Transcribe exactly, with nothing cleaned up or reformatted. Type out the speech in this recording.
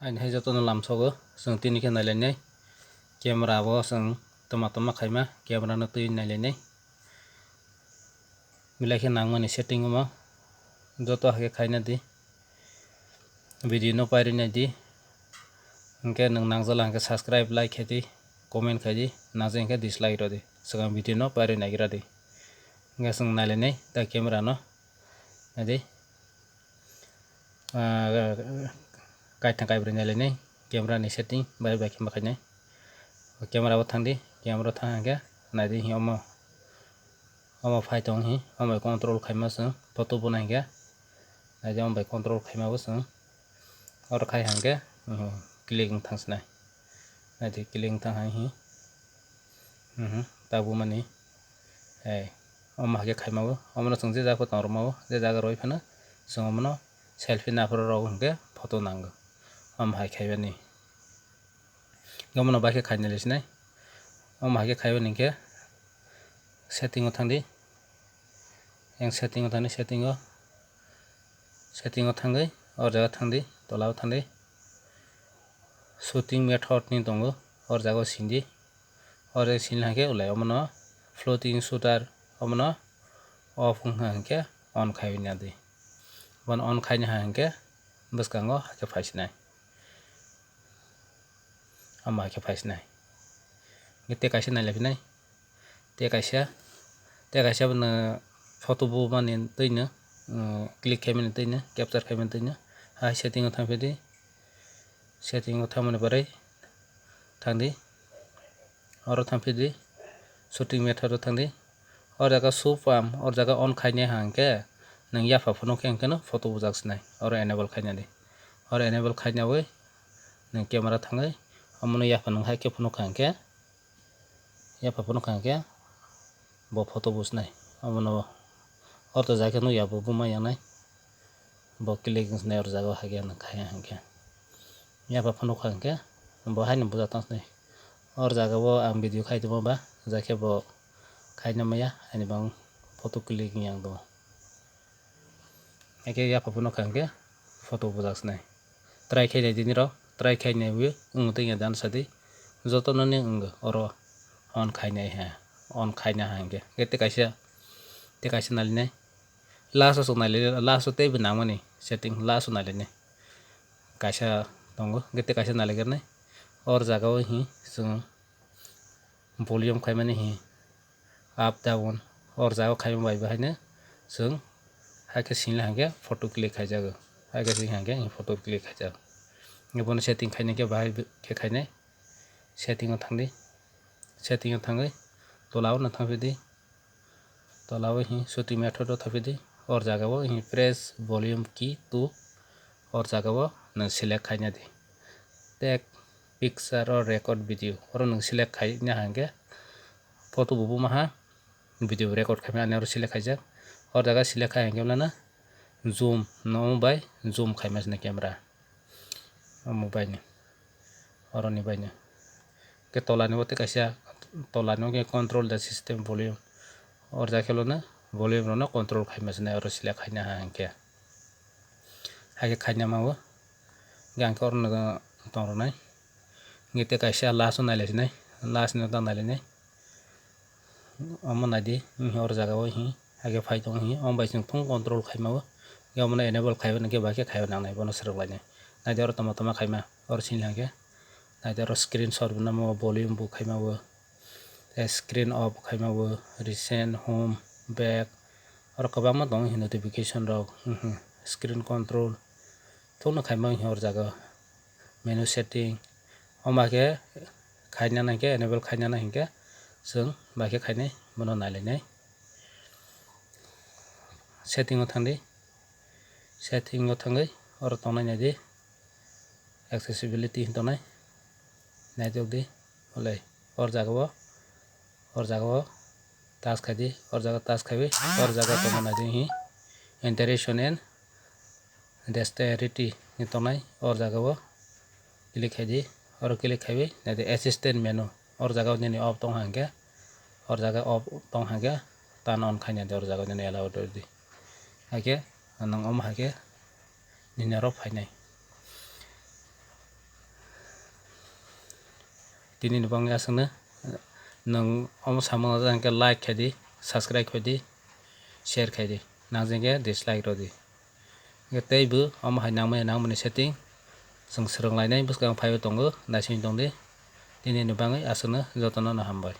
Haini hai jotono lamsogo chwng tini khe nailainai. Camera bo chwng twma twma khaima, camera no twi nailainai. Belai khe nangmani setting omo joto hakhe khaina di. Video no pairwi nai di. Hinkhe nwng nangjala hinkhe subscribe, like khe di, comment khai di, nangjak hinkhe dislike rw di. Swkang video no pairwi naigra di. Hinkhe chwng nailainai ta camera no. Nai di. Ah, kaithang kaibrwi nailainai camera ni setting bai bai khe ma khainai. Camera o thang di, camera o thang hinkhe nai di omo, omo phai tong hi, omo control khaima chwng photo bo nai hinkhe. Nai di omo bai control khaima bo chwng. Oro khai hinkhe, mhm, click wng thang sinai. Nai di click wng thang hai hi. Mhm, ta bumani. Ei, omo hakhe khaima bo. Omono chwng je jaga tong rwma bo, je jaga rwi phano chwng omono selfie naphuru rok hinkhe photo nango. Omo hai khaibani. Omono bai khe khaina lisinai. Omo hai khe khaibani hinkhe setting o thang di. Yang setting o thang di, setting o. Setting o thangwi, o jaga thang di, tola o thang di. Shooting method ni tongo, o jaga o sindi. O jaga sindi hinkhe ulai omono floating shooter omono off wngkha hinkhe on khaiwi nadi. Bono on khaina hinkhe bwskango hakhe phaisinai. Omo hakhe phaisinai. Hinkhe tei kaisa nailaifinai. Tei kaisa, tei kaisa bono photo bo mani twino, mm, click khaimani twino, capture khaimani twino. Hai setting o thangphidi. Setting o thangmani pore thangdi. Oro thangphidi. Shooting method o thangdi. O jaga show palm, o jaga on khaina hinkhe nwng yapha phunukhe hinkhe no photo bujak sinai. Oro enable khaina di. Oro enable khainawi nwng camera thangwi omono yapha nwng hai khe phunukha hinkhe. Yapha phunukha hinkhe bo photo bujnai. Omono orto jaga nukya bo buma yangnai. Bo click wngsinai or jaga o hakhe ang khaiya hinkhe. Yapha phunukha hinkhe bo haino buja tongsinai. Or jaga o ang video khai tongma ba, jakhe bo khaina maya, ani bang photo click wngya ang do. Hakhe yapha phunukha hinkhe photo bujak sinai. Try khai nai di nirok, try khai naiwi wng tongya dan sadi. Jotono ni wng oro on khainai ha, on khaina ha hinkhe. Hinkhe tei kaisa, tei kaisa nalinai. Last o chwng nailinai, last o teibo nangmani setting, last o nailinai. Kaisa tongo, hinkhe tei kaisa nailigirnai. Or jaga o hi chwng volume khaimani hi up down or jaga khaima bai bo haino chwng hakhe singla hinkhe photo click khaijago, hakhe sing hinkhe photo click khaijago. Bono setting khaina khe bahai khe khainai, setting o thangdi, setting o thangwi tola o no thangphidi. Tola o hi shooting method o thapidi, or jaga o hi press volume key two, or jaga o nwng select khaina di. Take picture or record video, oro nwng select khaina hinkhe photo bo buma ha, video record khaima ani oro select khaijak. Or jaga select khai hinkhe wlana zoom no bai zoom khaima sina camera. Omo baino, oroni baino. Khe tolani o tei kaisa, tolani o khe control the system volume. Or jaga khe lono volume rono control khaima sinai, oro select khaina ha hinkhe. Hakhe khaina ma o. Hinkhe ang khe orono tong rwnai. Hinkhe tei kaisa last o nailai sinai, last ni o ta nailai nai. Omo naidi, wngkhe oro jaga o hi, hakhe phai tongo hi, omo bai chwng phone control khaima o, omono enable khaiba hinkhe bahai khe khaiba nangnai, bono swrwk lainai. Naidi oro tama tama khaima, oro sini hinkhe, naidi oro screenshot bo namo, volume bo khaima o, tei screen off khaima o, recent, home, back, oro kwbangma tongo hi notification rok, screen control, thokno khaima wngkhe oro jaga o. Menu setting, omo khe khaina nai khe, enable khaina nai hinkhe chwng bai khe khainai, bono nailainai. Setting o thangdi, setting o thangwi oro tongnai naidi, accessibility hinwi tongnai, naitokdi, bolai or jaga o, or jaga o touch khaidi, or jaga touch khaiwi, or jaga tongma naidi hi interaction and dexterity ni tongnai, or jaga o click khaidi, oro click khaiwi naidi assistant menu, or jaga o nini off tong hangkhe, or jaga off tong hangkhe turn on khaina di, or jaga o nini allow rwdi, hakhe nwng omo hakhe nini oro phainai. Tini ni bagwi aswkno, nwng omo samung najak hwnkhe like khai di, subscribe khai di, share khai di, nangjak hwnkhe dislike rw di. Hwnkhe tei bo omo hai nangmani nangmani setting chwng swrwng lainai bwskang phaiwi tongo, naising tong di. Tini ni bagwi aswkno jotono no hambai.